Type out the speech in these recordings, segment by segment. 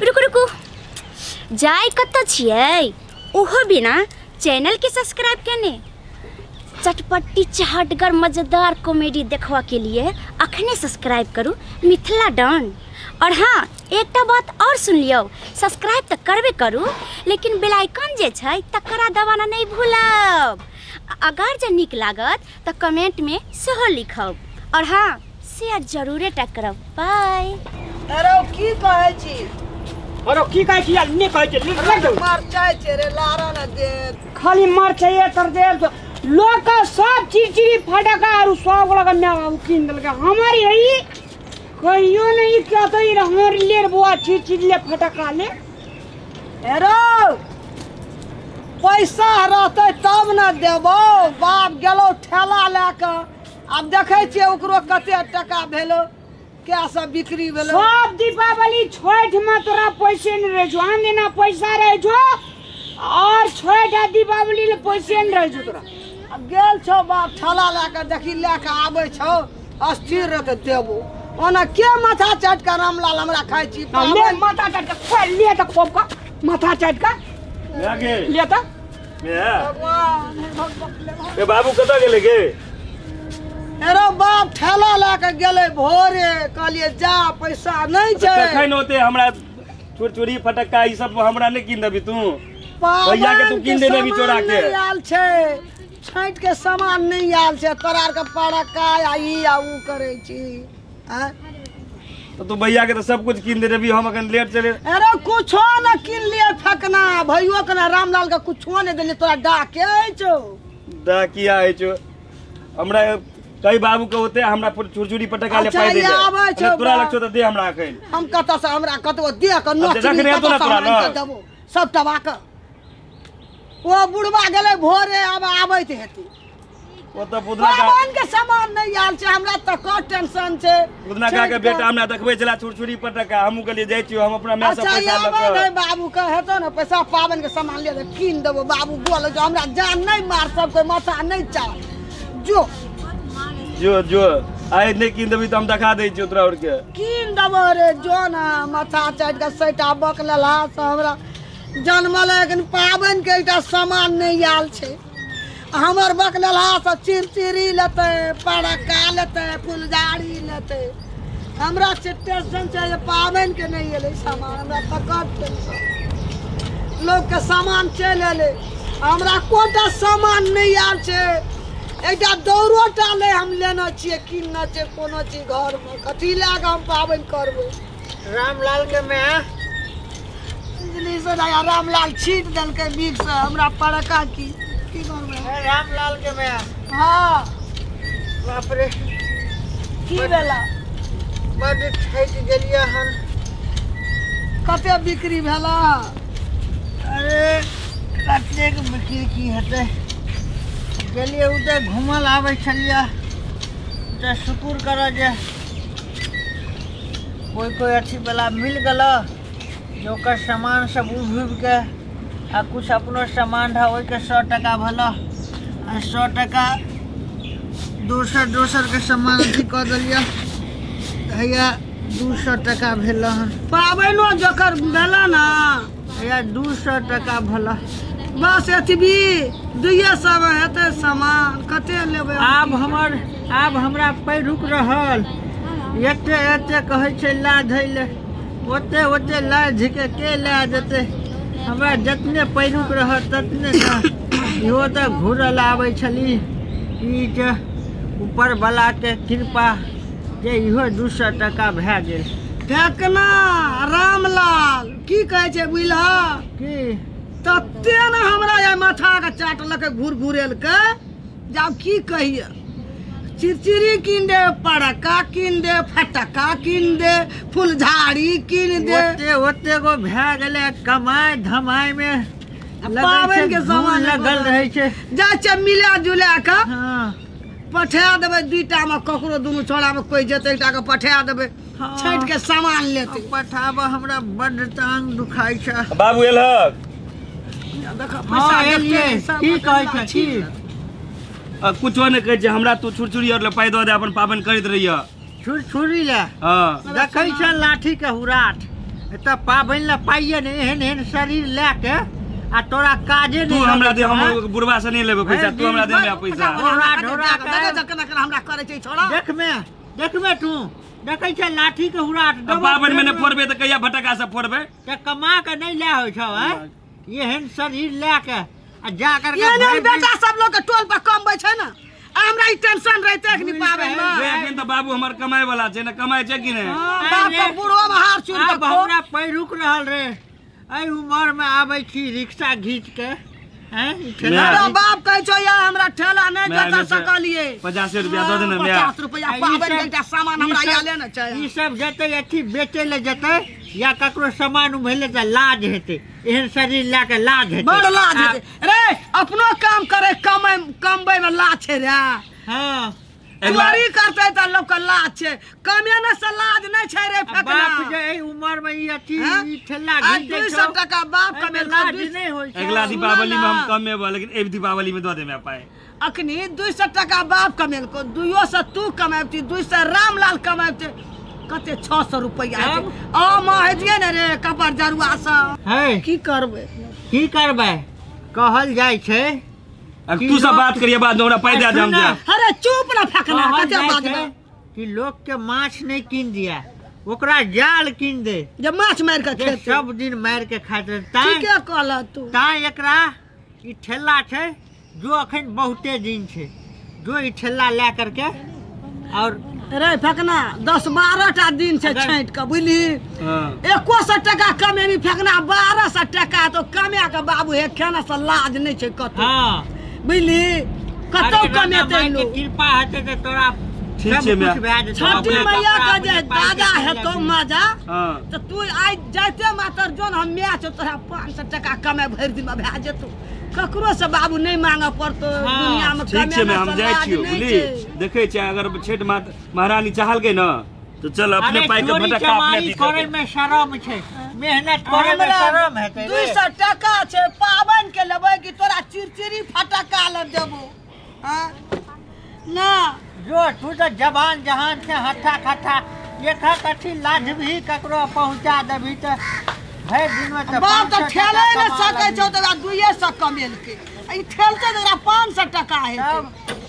रुकू रुकू, जाय कतऽ छियै ओहो बिना चैनल के सब्सक्राइब केने? चटपटी चहटगर मजेदार कॉमेडी देखवा के लिए अखने सब्सक्राइब करू मिथिला डन। और हाँ, एकटा बात और सुन लियौ, सब्सक्राइब तऽ करबे करू लेकिन बेल आइकन जे छै तकरा दबाना नहि भूलब। अगर जे नीक लागत तऽ कमेंट में सेहो लिखब और हाँ, शेयर जरूरे टा करब। बाय। अरे की कहै छी? अरे की कहै छी? यार नहि कहै छी, लग जाउ। मरचाइ छै रे, लारा ने दे। खाली मरचाइए तर दे। लोग का सब चिड़चिड़ी फटका और सब गोला का my बाबू कीन देलकै। हमार यही कहियो नहीं कहते ही हमार ले बुआ चिड़चिड़ी ले फटका ले। हेरो पैसा रहतै तब ने देबौ। बाप गेलौ ठेला लए कऽ, आब देखै छियै ओकरो कते टका भेलो, क्या सब बिक्री भेलो। सब दीपावली छठ में तोरा पैसे नहीं रहे छो, आन दिना पैसा रहे छो और छठ आ दीपावली ले पैसे नहीं रहे छो तोरा। आब गेल छौ बाप ठेला लए कऽ, देखी लए कऽ आबै छौ, अस्थिर रहतै देबो। ओना के माथा चाटि कऽ रामलाल हमरा खाइ छी? ले माथा चाटि कऽ खोल, ले तऽ खोप कऽ माथा चाटि कऽ ले तऽ। ए बाबू कतऽ गेलै गे? एरो बाप ठेला लए कऽ गेलै भोरे, कहलियै जा पैसा नहि छै। कखन होते हमरा चुरचुरी फटक्का ई सब हमरा नहि कीन देबी तू? भैया के तू कीन देने भी चोरा के। नहि आयल छै, छठि के सामान नहि आयल छै, तोरा आरके पड़क्का आ ई आ उ करै छी। तो तू भैया के तो सब कुछ कीन दे रही, हम अखन लेट चले। अरे कुछो न कीन लिए फेकना, भैयो के ना रामलाल के कुछो नहीं देलिए, तोरा डाके छौ। डाकिया है छौ हमरा कई बाबू के होते हमरा चुरचुरी पटका ले पाई दे। आबै छौ तोरा लगछौ त दे हमरा अखन। हम कतऽ से हमरा कतबो दे के नोच रखने तो ना तोरा ना देबो सब टबा के। ओ बुढ़बा गेलै भोरे, आब आबैत हेतै। ओ तऽ बुधना का पाबनि के सामान नहीं आयल छै, हमरा तऽ कऽ टेंशन छै। बुधना का के बेटा हमरा देखबै छला छुरछुरी पटका, हमहूँ कहलियै जाइ छियौ हम अपना माय से पैसा लऽ कऽ। अच्छा बाबू के हेतौ ने पैसा, पाबनि के सामान ले कीन देबो। बाबू बोल जो हमरा जान नहीं मार, सबके माथा नहीं चाल। जो जो जो आइ नहीं कीन देबी तऽ हम देखा दै छियौ तोरा और के। कीन देबो रे जो ना, माथा चाटि कऽ सैटा बक लेलहा से हमरा जनमल, लेकिन पाबनि के एकटा सामान नहीं आयल छै। हमर बकलेलहा सब चिड़चिड़ी लेतै, पड़क्का लेतै, फुलझाड़ी लेतै। हमरा से टेंशन छै जे पाबनि के नहि एलै सामान, हमरा तकर टेंशन। लोकके सामान चलि एलै, हमरा कोटा सामान नहि आयल छै। एकटा दौड़ो टा ले हम लेने छियै, कीनने छियै कोनो चीज घरमे, कथी लए कऽ हम पाबनि करबै? रामलाल के माय बिजली से रामलाल छीट देलकै बीख से हमरा पड़का। की की करबै? रामलाल के माय। हाँ बाप रे, की भेला? बड ठकि गेलियै हन। कते बिक्री भेला? अरे कतेक बिक्री की हेतै, गेलियै उधर घूमल आबै छलियै तऽ शुक्र कर जे कोई कोई अथी वाला मिल गेल जे ओकर सामान सब उभि उभिके आ कुछ अपनो सामान रह ओहिके 100 टका भेल आ 100 टका दोसर दोसरके सामान अथी कऽ देलियै, हैया 200 टका भेल हन। पाबनिओ जकर भेल ना हैया 200 टका भेल। बस एतबी 200 मे हेतै सामान, कते लेबै? आब हमरा पैर रुक रहल, एते एते कहै छै ला धैले, ओते ओते ला झिके के ला जेतै? हमरा जतने पैरुक रहत ततने ने। इहो तऽ घुरल आबै छली, ई जे ऊपर वाला के कृपा जे इहो 200 टका भए गेल। फेकना रामलाल की कहै छै बुझलह? की तते ने हमरा आइ माथा के चाटलकै, घूर घुरेलकै, जे आब की कहिए। चिड़चिड़ी कीन दे, पड़का कीन दे, फटका कीन दे, फुलझाड़ी कीन दे। ओते ओते गो भए गेलै कमाइ धमाइ मे पाबनि के सामान लगल रहै छै। जाइ छै मिला जुला कऽ हँ पठा देबै दुईटा मे ककरो, दुनू छोड़ा मे कोइ जेतै एकटा के पठा देबै, छठि के सामान लेतै। पठाबऽ, हमरा बड्ड टांग दुखाइ छै। बाबू एलहक? पैसा की कहै छै? की कुछो नहि कहै छै हमरा, तू छुरछुरी और ले पाइ दऽ दे, अपन पाबनि करैत रहिय। छुरछुरी ले? हँ। देखै छै लाठी के हुराठ, एतऽ पाबनि लए पाइए नहि, एहन एहन शरीर लए के आ तोरा काजे तू नहि हमरा दे, हम हँ? बुढ़वा से नहीं लेबै पैसा, तू हमरा दे हमरा पैसा। ढोरा ढोरा देखे केना केना हमरा करै छै छोड़ा। देखमे देखमे तू देखै छै लाठी के हुराट अब पाबनि में नहि फोड़बै तऽ कहिया फटक्का सब फोड़बै? तऽ कमा के नहि लए होइ छौ हैं? एहन शरीर लए के आ जा करके ये भरि दिन- बेटा सब लोग के टोल पर कमबै छै ना, आ हमरा ई टेंशन रहते अखनी पाबनि में। रे अखन तऽ बाबू हमर कमाय वाला छै ने, कमाय छै कि नहि? हाँ, बाप के बूढ़ो में हार चूर के आब हमरा पैरुक रहल रे, एहि उमर में आबै छी रिक्शा घीच के हैं? ई ठेला माय। हमरा बाप कहै छौ यार हमरा ठेला नहि माय, जोता एहिमे से सकलिए। 50 रुपया दऽ दे ने माय। 50 रुपया आ ई पाबनि सब- के एकटा सामान हमरा ई सब- आले ने छै। ई सब जेतै अथी बेचै लए जेतै या ककरो सामान उभेले तऽ लाज हेतै, एहन शरीर लए के लाज हेतै। बड़ लाज हेतै रे, अपनो काम करे कमै कमबै में लाज छै रे। हाँ चोरी करतै तऽ लोक के लाज छै, कमेने से लाज नहि छै रे आ फेकना। बाप जे एहि उमर में ई अथी हाँ? ई ठेला आ घीचै 200 छौ, टका बाप एहिमे कमेलकै, लाज दुइ- नहि होइ छै। अगिला दीपावली में हम सुनऽ ना। कमेबै, लेकिन एहि दीपावली में दऽ देबै पाइ। अखनी 200 टका बाप कमेलको, 200 तू कमेबती, 200 रामलाल कमेबते, कते 600 रुपया हेतै। आ माँ हेतियै ने रे कपर जरुआ सँ। है की करबै? की करबै, कहल जाइ छै अब तू सब बात करिए बाद में, हमरा पाइ दए दे हम जायब। अरे चुप ना फेकना, कहल कते जाइ छै बाजबै कि लोक के माछ नहि कीन दिया, ओकरा जाल कीन दे जे माछ मारि के जे खेतै। सब दिन मारि के खाइत रहै। तां ठीके कहल तू। तां एकरा ई ठेला छै जो अखन बहुते दिन छै, जो ई ठेला लए करके और रे फेकना 10-12 टा दिन छै अगर- छाँटि के, बुझली? हाँ। 100 टका कमेबी फेकना, 1200 टका तो कमे के बाबू हे खेना से लाज नहि छै कतौ। हाँ। बुझली? कतौ अरे राणा कमेतै माई के लोक। कृपा हेतै तऽ तोरा ठीक सब छै माय। कुछ भए जेतौ। छठी अपने मैया कपड़ा, के जे अपने पाइ के दादा किन हेतौ लेबही। मजा, हाँ। तऽ तू आइ जाइते मातर जोन हम माय छौ, तोरा 500 टका कमाइ भरि दिन में भए जेतौ, ककरो से बाबू नहीं मांगे पड़तो। हाँ। दुनिया में ठीक छै, कमेला हम से जाइ लाज छियौ, नहि बुझली? छै। देखै छियै अगर छठि महारानी चाहलकै ने तऽ चल अपने अरे पाइ के चोरी फटक्का अपने चमारी अथी करै करतै। में शरम छै, मेहनत करै में हमरा शरम हेतै रे। 200 टका छै, पाबनि के लेबै कि तोरा चिरचिरी फटक्का लऽ देबो? हाँ? ना जो तू तऽ जवान जहान छै, हट्ठा खट्ठा एक अथी लाजबही ककरो पहुँचा देबही तऽ भरि दिन में तऽ बाप तऽ 500 ठेले टका नहि कमा सकै छौ लेबही। तऽ 200 कमेलकै, आ ई ठेलतै तऽ ओकरा 500 टका हेतै।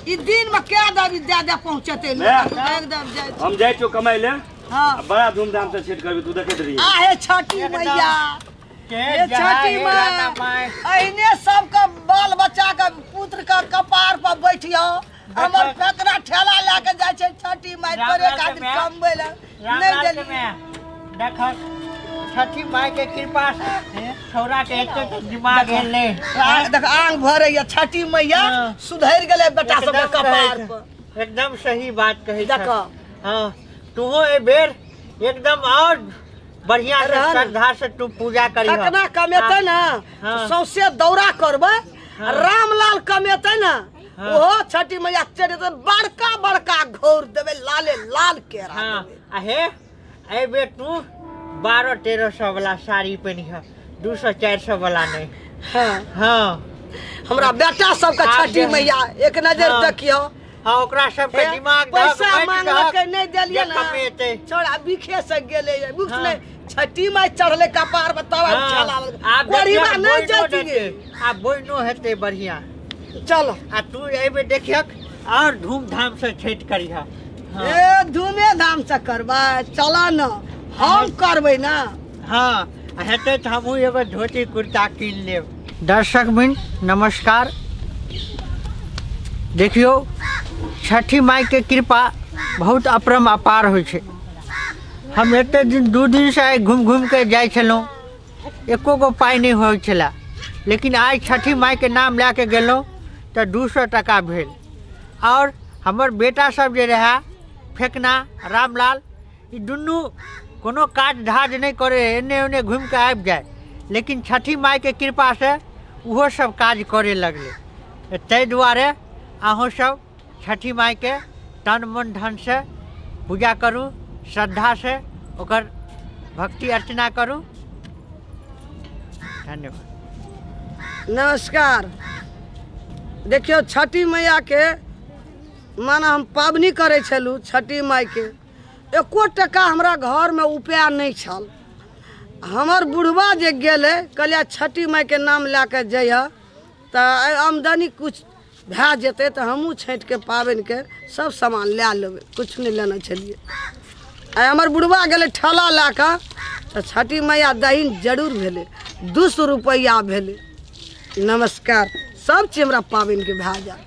ई दिन में कै देबी दए दए पहुँचेतै लोक? माय। एकदम जाइ छै। हम जाइ छियौ कमाइ लए, हाँ। आ बड़ा धूमधाम से छठि करबी, तू देखैत रहियै। आहे छठी एकदम। मैया, के हे जय छठी हे माँ, राधा माय। अहिने सबके बाल बच्चा के पुत्र के कपार पर बैठियो। हमर फेकरा ठेला लए के जाइ छै छठी माय राम तोरे लाल के खातिर माय। कमबै लए राम नहि लाल के देलियै। माय, देखक छठी माय के कृपा से छौड़ा के एते तऽ दिमाग एलै। देख आंग भरैया छठी मैया, हाँ। सुधरि गेलै बेटा सबके एकदम कपार कहै पर। छै। एकदम सही बात कहै देख। हाँ, तुहो एहि बेर एकदम और बढ़िया से रहन। श्रद्धा से तू पूजा करी। कतना कमेतै ने हाँ। सौंसे दौरा करबै। हाँ। रामलाल कमेतै ने, हाँ। ओहो छठी मैया चढ़ेतै, बड़का बड़का घौर देबै, लाले लाल केरा हाँ। देबै। आ हे एहि बेर तू 1200-1300 वाला साड़ी पहिनिह, 200-400 वाला नहि। हाँ। हाँ। हमरा बेटा सबके आब छठी जे- मैया एक नजर हाँ। देखियौ। हाँ, ओकरा सबके हे, दिमाग दहक, पैसा बाँटि मांगलकै दहक, नहि देलियै जे ने, कमेतै। छोड़ा बिखे से गेलै बुझ हाँ। नहि, छठी माय चढ़लै कपार पर तब हाँ, ठेला आब कोढ़ीमा देखियक नहि बोइनो जैतियै। हेतै, आब बोइनो हेतै बढ़िया। चलो आ तू एहि बेर देखियक और धूमधाम से छठि करिह। हाँ। ए धूमे धाम से करबै, चल न हम करबै ना। हाँ, हेतै तऽ हमहूँ एगो धोती कुर्ता कीन लेब। दर्शक बिन नमस्कार। देखियौ छठी माई के कृपा बहुत अपरम अपार होइ छै। हम एते दिन 2 दिन से आइ घुमि घुमि के जाइ छलहुँ, एको गो पाइ नहि होइ छलै, लेकिन आइ छठी माई के नाम लए के गेलहुँ तऽ 200 टका भेल। और हमर बेटा सब जे रहए फेकना रामलाल, ई दुनू कोनो काज धाज नहि करै, एन्ने ओन्ने घुमि कऽ आबि जाय, लेकिन छठी माइके कृपासँ ओहो सब काज करे लगलै। ताहि दुआरे अहूँ सब छठी माइके तन मन धनसँ पूजा करू, श्रद्धासँ ओकर भक्ति अर्चना करू। धन्यवाद। नमस्कार। देखियौ छठी मैयाके माने हम पाबनि करै छलहुँ, छठी माइके एको टका हमरा घरमे उपाय नहि छल। हमर बुढ़बा जे गेलै, कहलियै छठी माइके नाम लए कऽ जइहऽ तऽ आमदनी किछु भए जेतै, तऽ हमहूँ छठिके पाबनिके सब सामान लए लेबै। किछु नहि लेने छलियै। आइ हमर बुढ़बा गेलै ठेला लए कऽ, तऽ छठी मैया दहीन जरूर भेलै, 200 रुपैआ भेलै। नमस्कार, सब चीज हमरा पाबनिके भए जायत।